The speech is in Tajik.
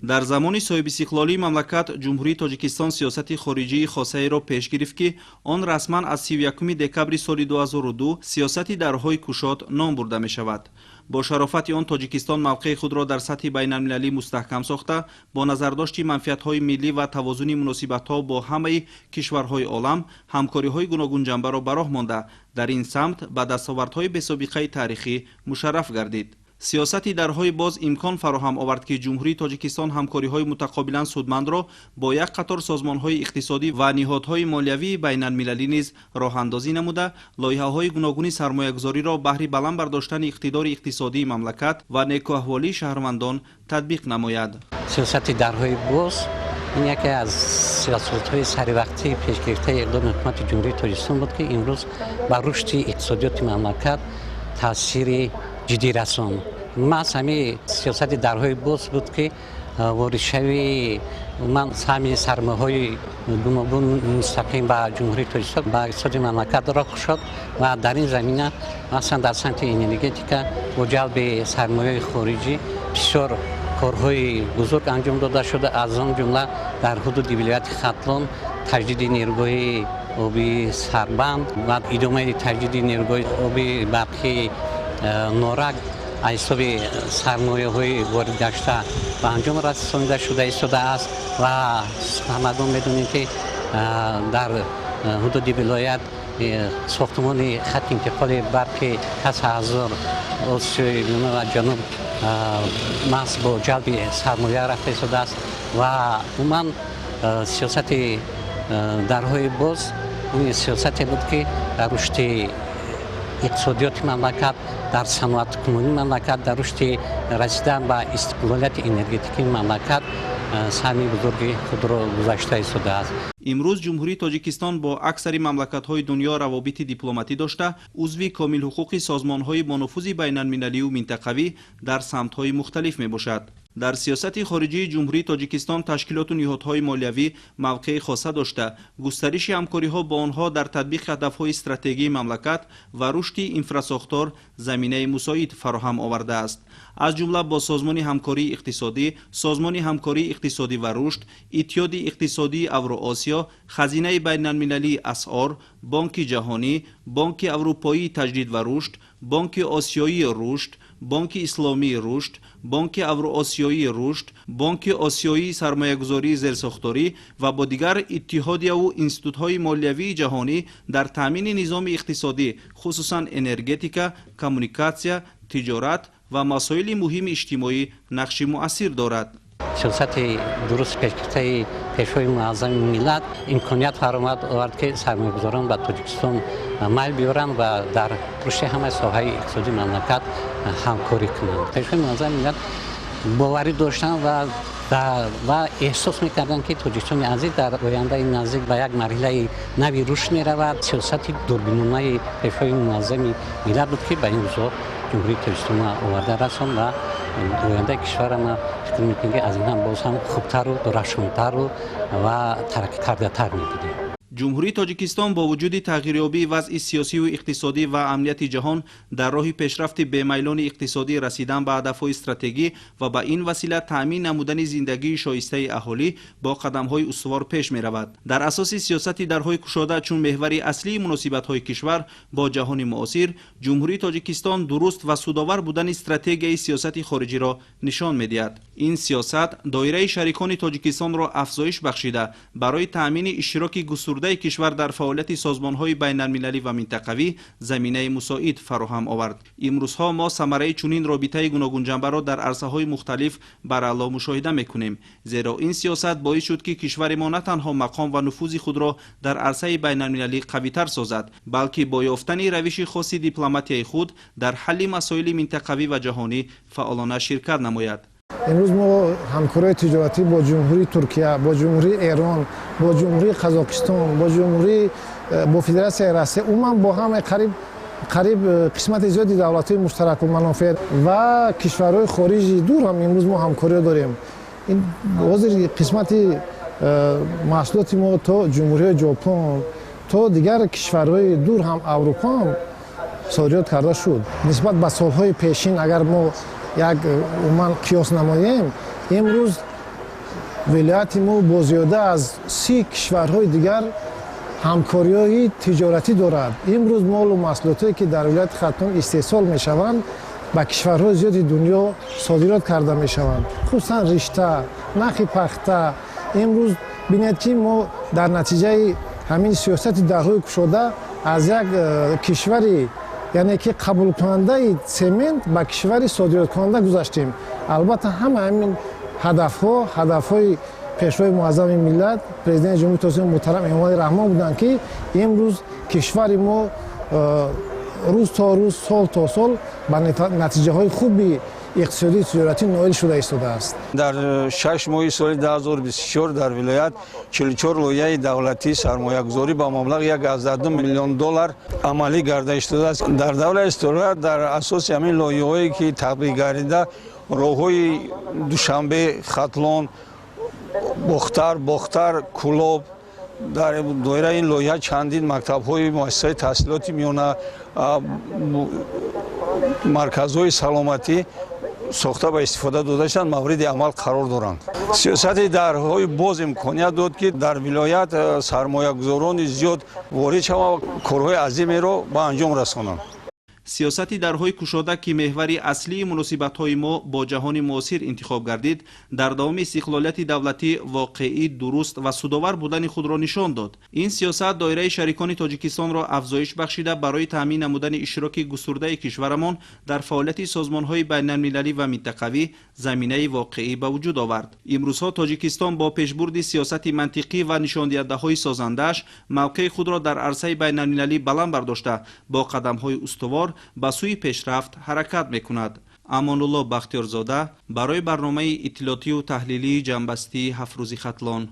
Дар замони соҳибистиқлолии мамлакат Ҷумҳурии Тоҷикистон сиёсати хориҷии хосаеро пеш гирифт, ки он расман аз 31 декабри соли 2002 сиёсати дарҳои кушод ном бурда мешавад. Бо шарофати он Тоҷикистон мавқеи худро дар сатҳи байналмилалӣ мустаҳкам сохта, бо назардошти манфиатҳои миллӣ ва тавозуни муносибатҳо бо ҳамаи кишварҳои олам ҳамкориҳои гуногунҷанбаро ба роҳ монда, дар ин самт ба дастовардҳои бесобиқаи таърихӣ мушарраф гардид. Сиёсати дарҳои боз имкон фароҳам овард, ки Ҷумҳурии Тоҷикистон ҳамкориҳои мутақобилан судмандро бо як қатор созмонҳои иқтисодӣ ва ниҳодҳои молиявии байналмилалӣ низ роҳандозӣ намуда, лоиҳаҳои гуногуни сармоягузориро баҳри баланд бардоштани иқтидори иқтисодии мамлакат ва некӯаҳволии шаҳрвандон татбиқ намояд. Сиёсати дарҳои боз ин яке аз сиёсатҳои саривақтии пешгирифтаи иқдоми Ҳукумати Ҷумҳурии Тоҷикистон буд, ки имрӯз ба рушди иқтисодиёти мамлакат таъсири ҷиддӣ расонд. Маҳз ҳамин сиёсати дарҳои боз буд, ки воридшавии ман саҳми сармояҳои гуногун мустақим ба Ҷумҳурии Тоҷикистон, ба иқтисоди мамлакат роҳ кушод ва дар ин замина, махсусан дар самти энергетика, бо ҷалби сармояи хориҷӣ бисёр корҳои бузург анҷом дода шуда, аз он ҷумла дар ҳудуди вилояти Хатлон таҷдиди нерӯгоҳи оби Сарбанд ва идомаи таҷдиди нерӯгоҳи оби барқи Норак аз ҳисоби сармояҳои воридгашта ба анҷом расонида шуда истодааст. Ва ҳамагон медонем, ки дар ҳудуди вилоят сохтмони хатти интиқоли барқи 8000 Осиёи Миёна ва Ҷануб маҳз бо ҷалби сармоя рафта истодааст. Ва умуман сиёсати дарҳои боз ин сиёсате буд, ки дар рушди иқтисодиёти мамлакат, дар саноаткунонии мамлакат, дар рушди расидан ба истиқлолияти энергетикии мамлакат саҳми бузурги худро гузашта истодааст. Имрӯз Ҷумҳурии Тоҷикистон бо аксари мамлакатҳои дунё равобити дипломатӣ дошта, узви комилҳуқуқи созмонҳои бонуфузи байналмилалию минтақавӣ дар самтҳои мухталиф мебошад. Дар сиёсати хориҷии Ҷумҳурии Тоҷикистон ташкилоту ниҳодҳои молиявӣ мавқеи хоса дошта, густариши ҳамкориҳо бо онҳо дар татбиқи ҳадафҳои стратегии мамлакат ва рушди инфрасохтор заминаи мусоид фароҳам овардааст. Аз ҷумла бо Созмони ҳамкории иқтисодӣ, Созмони ҳамкории иқтисодӣ ва рушд, Иттиҳоди иқтисодии Авроосиё, Хазинаи байналмилалии асъор, Бонки ҷаҳонӣ, Бонки аврупоии таҷдид ва рушд, Бонки осиёии рушд, Бонки исломии рушд, Бонки авроосиёии рушд, Бонки осиёии сармоягузории зерсохторӣ ва бо дигар иттиҳодияву институтҳои молиявии ҷаҳонӣ дар таъмини низоми иқтисодӣ, хусусан энергетика, коммуникатсия, тиҷорат ва масоили муҳими иҷтимоӣ нақши муассир дорад. Сиёсати дуруст пешгирифтаи Пешвои муаззами миллат имконият фароҳам овард, ки сармоягузорон ба Тоҷикистон майл биёранд ва дар рушди ҳамаи соҳаи иқтисодии мамлакат ҳамкорӣ кунанд. Пешвои муаззами миллат боварӣ доштанд ва эҳсос мекарданд, ки Тоҷикистони азиз дар ояндаи наздик ба як марҳилаи нави рушд меравад. Сиёсати дурбинонаи Пешвои муаззами миллат буд, ки ба ин рӯзҳо Ҷумҳурии Тоҷикистонро оварда расонд ва ояндаи кишварама фикр мекунем, ки аз ин ҳам боз ҳам хубтару дурахшонтару ва тараққӣ кардатар мебинем. Ҷумҳурии Тоҷикистон бо вуҷуди тағйирёбии вазъи сиёсию иқтисодӣ ва амнияти ҷаҳон дар роҳи пешрафти бемайлони иқтисодӣ, расидан ба ҳадафҳои стратегӣ ва ба ин васила таъмин намудани зиндагии шоистаи аҳолӣ бо қадамҳои устувор пеш меравад. Дар асоси сиёсати дарҳои кушода чун меҳвари аслии муносибатҳои кишвар бо ҷаҳони муосир, Ҷумҳурии Тоҷикистон дуруст ва судовар будани стратегияи сиёсати хориҷиро нишон медиҳад. Ин сиёсат доираи шарикони Тоҷикистонро афзоиш бахшида, барои таъмини иштироки густурдаи кишвар дар фаъолияти созмонҳои байналмилалӣ ва минтақавӣ заминаи мусоид фароҳам овард. Имрӯзҳо мо самараи чунин робитаи гуногунҷанбаро дар арсаҳои мухталиф бараъло мушоҳида мекунем, зеро ин сиёсат боис шуд, ки кишвари мо на танҳо мақом ва нуфузи худро дар арсаи байналмилалӣ қавитар созад, балки бо ёфтани равиши хоси дипломатияи худ дар ҳалли масоили минтақавӣ ва ҷаҳонӣ фаъолона ширкат намояд. Имрӯз мо ҳамкориҳои тиҷоратӣ бо Ҷумҳурии Туркия, бо Ҷумҳурии Эрон, бо Ҷумҳурии Қазоқистон, бо ҷумҳурии бо Федератсияи Россия, умуман бо ҳамаи қариб қисмати зиёди давлатҳои муштаракулманофеъ ва кишварҳои хориҷи дур ҳам имрӯз мо ҳамкориҳо дорем. Ҳозир қисмати маҳсулоти мо то Ҷумҳуриҳои Ҷопон, то дигар кишварҳои дур ҳам, Аврупо ҳам содирот карда шуд. Нисбат ба солҳои пешин агар мо як умуман қиёс намоем, имрӯз Вилояти мо бо зиёда аз 30 кишварҳои дигар ҳамкориҳои тиҷоратӣ дорад. Имрӯз молу маҳсулотое, ки дар вилояти Хатлон истеҳсол мешаванд, ба кишварҳои зиёди дунё содирот карда мешаванд, хусусан ришта, нахи пахта. Имрӯз бинед, ки мо дар натиҷаи ҳамин сиёсати дарҳои кушода аз як кишвари, яъне ки қабулкунандаи цемент, ба кишвари содироткунанда гузаштем. Албатта, ҳама ҳамин ҳадафҳо ҳадафҳои Пешвои муаззами миллат, Президенти Ҷумҳурии Тоҷикистон муҳтарам Эмомалӣ Раҳмон буданд, ки имрӯз кишвари мо рӯз то рӯз, сол то сол ба натиҷаҳои хуби иқтисодию тиҷоратӣ ноил шуда истодааст. Дар 6 моҳи соли 2024 дар вилоят 44 лоиҳаи давлатии сармоягузорӣ ба маблағи 1,2 миллион доллар амалӣ гарда истодааст. Дар давраи истиқлолият дар асоси ҳамин лоиҳаҳое, ки татбиқ гардида, роҳҳои Душанбе, Хатлон, Бохтар, Бохтар, Кулоб, дар доираи ин лоиҳа чандин мактабҳои муассисаи таҳсилоти миёна, марказҳои саломатӣ сохта ба истифода дода шуданд, мавриди амал қарор доранд. Сиёсати дарҳои боз имконият дод, ки дар вилоят сармоягузорони зиёд ворид шаванд, корҳои азимеро ба анҷом расонанд. Сиёсати дарҳои кушода, ки меҳвари аслии муносибатҳои мо бо ҷаҳони муосир интихоб гардид, дар давоми истиқлолияти давлатӣ воқеӣ, дуруст ва судовар будани худро нишон дод. Ин сиёсат доираи шарикони Тоҷикистонро афзоиш бахшида, барои таъмин намудани иштироки густурдаи кишварамон дар фаъолияти созмонҳои байналмилалӣ ва минтақавӣ заминаи воқеӣ ба вуҷуд овард. Имрӯзҳо Тоҷикистон бо пешбурди сиёсати мантиқӣ ва нишондиҳандаҳои созандааш мавқеи худро дар арсаи байналмилалӣ баланд бардошта, бо қадамҳои устувор ба сӯи пешрафт ҳаракат мекунад. Амонулло Бахтиёрзода барои барномаи иттилоотию таҳлилии «Ҷамъбастии ҳафтрӯзи Хатлон».